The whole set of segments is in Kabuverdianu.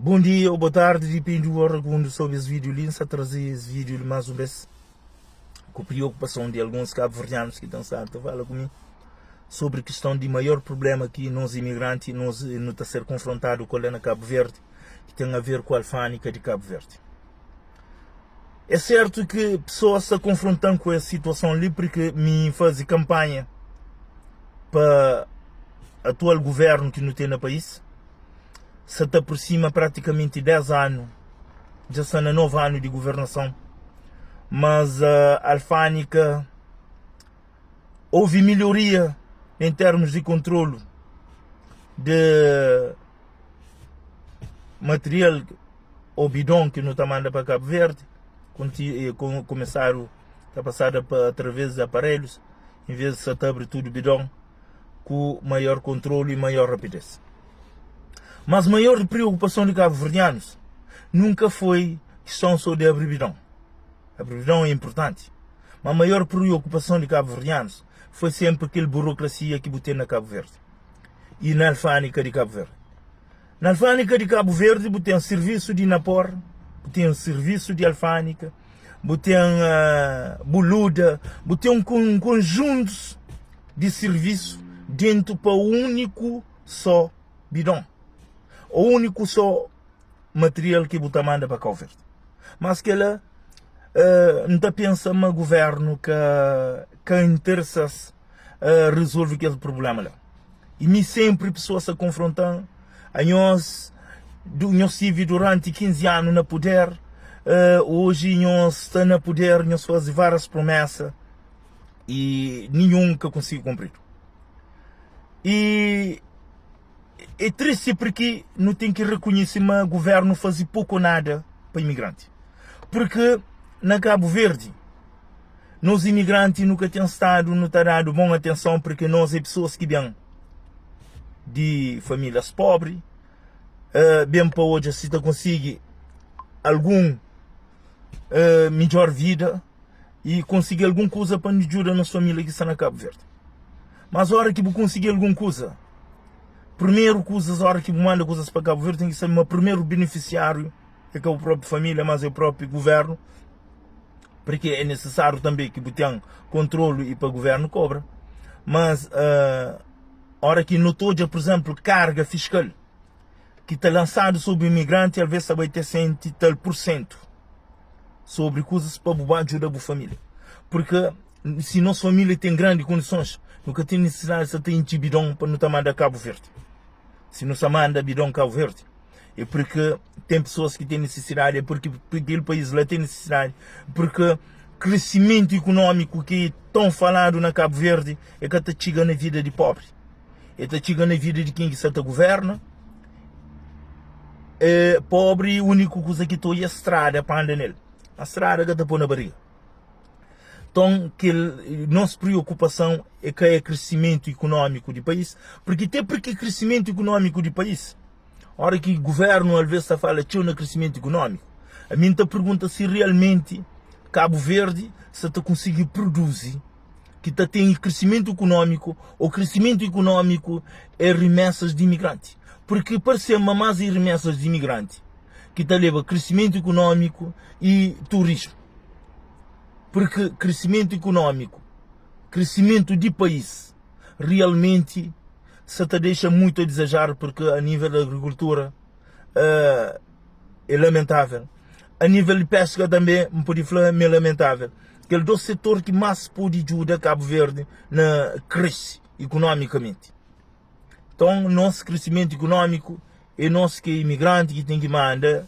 Bom dia ou boa tarde, depende do hora quando soube esse vídeo ali, está trazer esse vídeo ali mais uma vez com preocupação de alguns cabo-verdianos que estão a falar comigo sobre a questão de maior problema que nós imigrantes nós não está a ser confrontado com lá na Cabo Verde, que tem a ver com a alfândega de Cabo Verde. É certo que pessoas se confrontam com essa situação ali porque me fazem campanha para atual governo que não tem no país. Se está por cima praticamente 10 anos, já está na 9 anos de governação. Mas a alfândega houve melhoria em termos de controle de material ou bidon que não está manda para Cabo Verde, começaram a passar para, através de aparelhos, em vez de se abrir tudo bidon, com maior controle e maior rapidez. Mas a maior preocupação de cabo-verdianos nunca foi questão só de abrir bidon. Abrir bidon é importante. Mas a maior preocupação de cabo-verdianos foi sempre aquela burocracia que botei na Cabo Verde e na alfândega de Cabo Verde. Na alfândega de Cabo Verde, bu tem serviço de Inapor, bu tem serviço de alfândega, bu tem uh, boluda, bu tem um, um conjunto de serviço dentro para o único só bidon. O único só material que bu ta manda para Cabo Verde. Mas que ela uh, não tá pensa ma governo que que interessa uh, resolve aquele problema lá. E me sempre pessoas se confrontam a nós, do, nós tive durante 15 anos na poder, uh, hoje nós está na poder, nós faz várias promessas e nenhum que consigo cumprir. E é triste porque não tem que reconhecer mas o governo faz pouco ou nada para imigrante. Porque na Cabo Verde, nós imigrantes nunca temos estado, não está dado bom atenção porque nós é pessoas que vêm de famílias pobres, uh, bem para hoje se tá consegue algum uh, melhor vida e conseguir alguma coisa para nos ajudar a nossa família que está na Cabo Verde. Mas a hora que vou conseguir alguma coisa, primeiro coisas, a hora que manda coisas para Cabo Verde, tem que ser o primeiro beneficiário, é que é a própria família, mas é o próprio governo, porque é necessário também que tenha controle e para o governo cobra. Mas uh, a hora que notou, por exemplo, carga fiscal que está lançado sobre o imigrante, às vezes vai ter 100 e tal por cento sobre coisas para ajudar a família. Porque se nossa família tem grandes condições, nunca tem necessidade de ter bidon para não estar mandando Cabo Verde. Se não se manda bidon Cabo Verde, é porque tem pessoas que têm necessidade, é porque aquele país lá tem necessidade, porque crescimento econômico que é tão falado na Cabo Verde é que está chegando na vida de pobre. É está chegando na vida de quem que está governa. É pobre, a única coisa que estou é a estrada para andar nele. A estrada que está pôr na barriga. Então, que nossa preocupação é que é crescimento econômico do país, porque até porque crescimento econômico do país, a hora que o governo às vezes fala tio no crescimento econômico, a minha pergunta se realmente Cabo Verde se está conseguir produzir, que está tem crescimento econômico, ou crescimento econômico é remessas de imigrantes. Porque parece mais remessas de imigrantes que está leva crescimento econômico e turismo. Porque crescimento econômico, crescimento de país, realmente se te deixa muito a desejar, porque a nível da agricultura uh, é lamentável. A nível de pesca também, me pode falar, é lamentável. Aquele do setor que mais pode ajudar Cabo Verde na cresce economicamente. Então, nosso crescimento econômico é nosso que é imigrante que tem que mandar.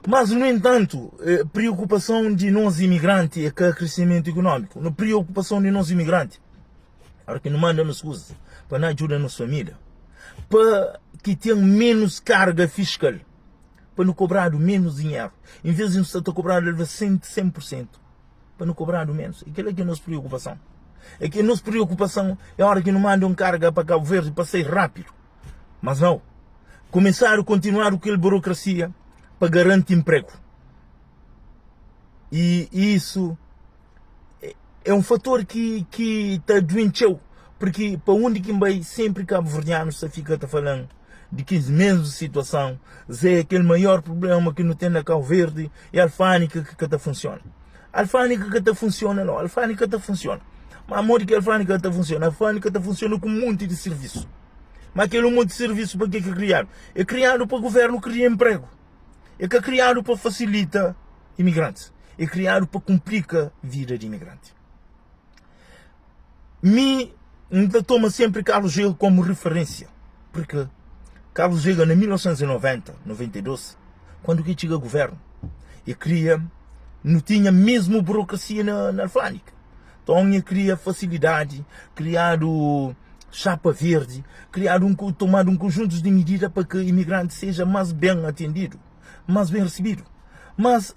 Mas, no entanto, eh, preocupação de nós imigrantes é que é crescimento econômico. A preocupação de nós imigrantes, a que não manda nos coisas, para não ajudar a nossa família, para que tenha menos carga fiscal, para não cobrar menos dinheiro. Em vez de nos estar a cobrar 100%, para não cobrar menos. Aquilo é que é a nossa preocupação. É que a nossa preocupação é a hora que não mandam carga para Cabo Verde para sair rápido. Mas não. Começar a continuar aquela burocracia para garantir emprego. E isso é um fator que que está doentio, porque para onde que vai sempre cabo-verdiano se fica tá falando. di kes mesmu situason. Zé, kel maior prubléma ki nu ten na Kau Verdi é alfândega ki ka ta funsiona. Alfândega ka ta funsiona nau, alfândega ka ta funsiona. Má modi ki alfândega ka ta funsiona? Alfândega ta funsiona ku un monti di sirvisu. Má kel un monti di sirvisu pa ke ki kriadu? É kriadu pa govérnu kria inpregu. É ka kriadu pa fasilita imigrantis. É kriadu pa kunplika vida di imigranti. Mi N ta toma senpri Carlos Veiga komu riferensia, purki Carlos Veiga na 1990, 92, kuandu ki txiga guvernu, e kria, nu tinha mesmu burokrasia na na alfândega. Nton e kria fasilidadi, kriadu chapa verdi, kriadu un tomadu un konjuntu di midida pa ki imigranti seja más ben atendidu, más ben risibidu. Mas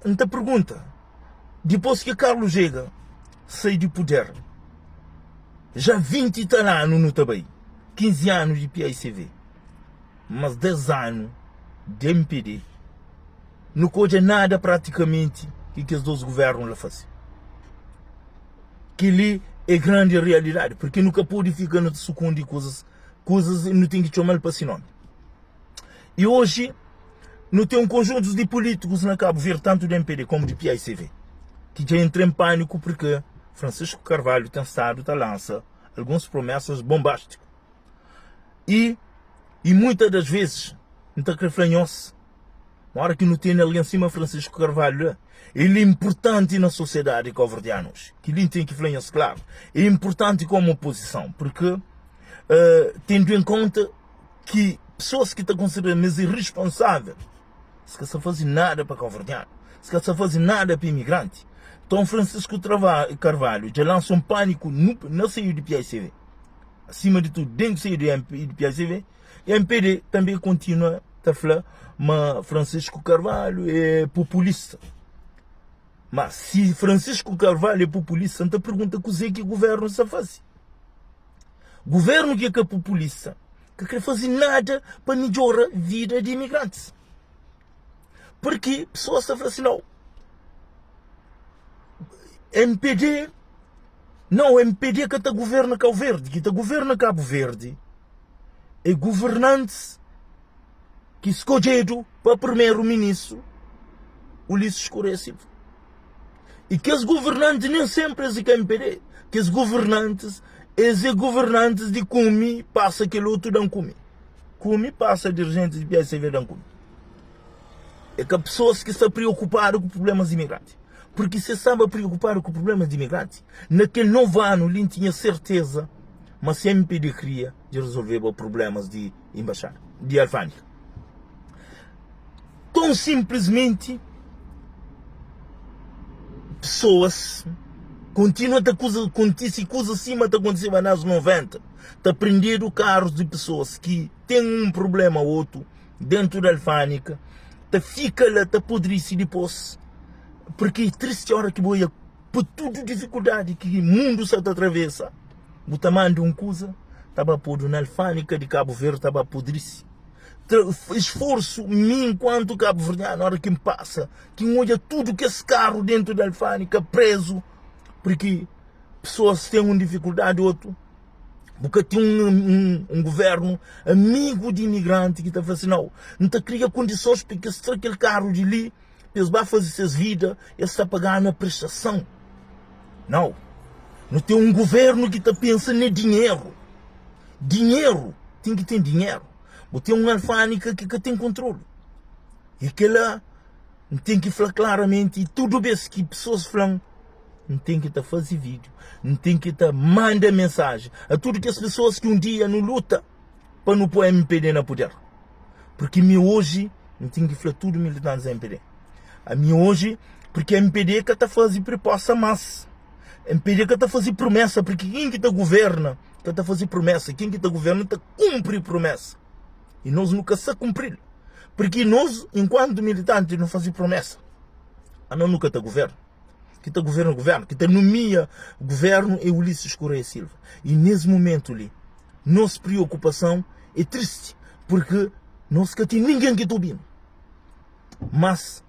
N ta pergunta. Dipôs ki Carlos Veiga sai di puder, já 20 i tal anu nu ta bai, 15 anu di PICV, mas 10 anu di mpd, nu ka odja nada pratikamenti ki kes 2 guvernu la fase. Kel-li é grandi realidadi, purki nu ka pode fika na ta sukundi kuzas, kuzas nu ten ki txoma-l pa si nomi. I oji nu ten un konjuntu di pulítikus na Kabu Verdi, tantu di mpd komu di PICV, ki dja entra en pâniku purki Francisco Carvalho ten stadu ta lansa alguns promesas bonbástiku. I i muita das vezis N ta kre fla nhos, ma ora ki nu tene algen sima Francisco Carvalho la, el é inpurtanti na sosiedadi kauverdianu oji. Kel-li N ten ki fla nhos klaru, é inpurtanti komu opozison, purki tendu en konta ki pesoas ki ta konsidera ma es é responsável, es ka sta faze nada pa kauverdianu, es ka sta faze nada pa imigranti. Nton Francisco Carvalho dja lansa un pâniku na seiu di PICV, asima di tudu dentu seiu di PICV, e mpd tanbe kontinua ta fla ma Francisco Carvalho é populista. Ma si Francisco Carvalho é populista, N ta pergunta kuzê ki guvernu sta faze? Guvernu ki é ka populista ka kre faze nada pa midjora vida di imigrantis. Purki pesoas ta fla si nau, mpd, nau mpd ka ta guverna Kau Verdi, ki ta guverna Kabu Verdi é guvernantis ki skodjedu pa primeru ministru Ulisses Correia Silva. I kes guvernanti nen senpri es é ka mpd. Kes guvernantis es é guvernantis di kume pasa kel otu dan kume. Kume pasa dirijentis di PSV dan kume. É ka pesoas ki sta preokupadu ku prublemas di imigranti. Purki si es staba preokupadu ku prublemas di imigranti, na kel novu anu li N tinha serteza ma si mpd kria dja rezolveba prublemas di embaxada, di alfândega. Tão simplesmenti pesoas kontinua ta kuza kontise kuza sima ta kontiseba na anos 90, ta prendedu karus di pesoas ki ten un prublema ô otu dentu di alfândega, ta fika la ta podrisi dipôs, purki é tristi ora ki bo odja pa tudu difikuldadi ki mundu sa ta travesa, bu ta manda un kuza ta ba podu na alfândega di Kabu Verdi ta ba podrisi. Esforsu mi enkuantu kabuverdianu ora ki N pasa ki N odja tudu kes karu dentu di alfândega prezu purki pesoas ten un difikuldadi otu bu ka ten un guvernu amigu di imigranti ki ta fla si nau N ta kria kondisons pa kes tra kel karu di li pa es ba faze ses vida es ta paganu a prestason nau nu ten un guvernu ki ta pensa na dinheru dinheru ten ki ten dinheru Bu ten un alfândega ki ka ten kontrolu. I kel-la N ten ki fla klaramenti i tudu bês ki pesoas fla-m, N ten ki ta faze vídiu, N ten ki ta manda mensajen a tudu kes pesoas ki un dia nu luta pa nu poi mpd na puder. Purki mi oji N ten ki fla tudu militantis di mpd, ami oji, purki mpd ka ta faze pripósta más, mpd ka ta faze promesa, purki ken ki ta guverna ka ta faze promesa, ken ki ta guverna ta kunpri promesa. I nos nu ka sa kunpril. Purki nos, enkuantu militanti, nu faze promesa. Anos nu ka ta guverna. Ki ta guverna, guverna. Ki ta numia guvernu é Ulisses Correia Silva. I nes mumentu li, nos priokupason é tristi, purki nos ka ten ningen ki ta obi-nu. Mas,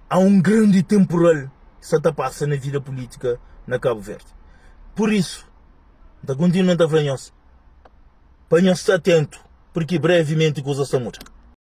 há un grandi temporal ki sa ta pasa na vida pulítika na Kabu Verdi. Pur isu, N ta kontinua ta fla nhos pa nhos sta atentu. Porque brevemente kuzas ta muda.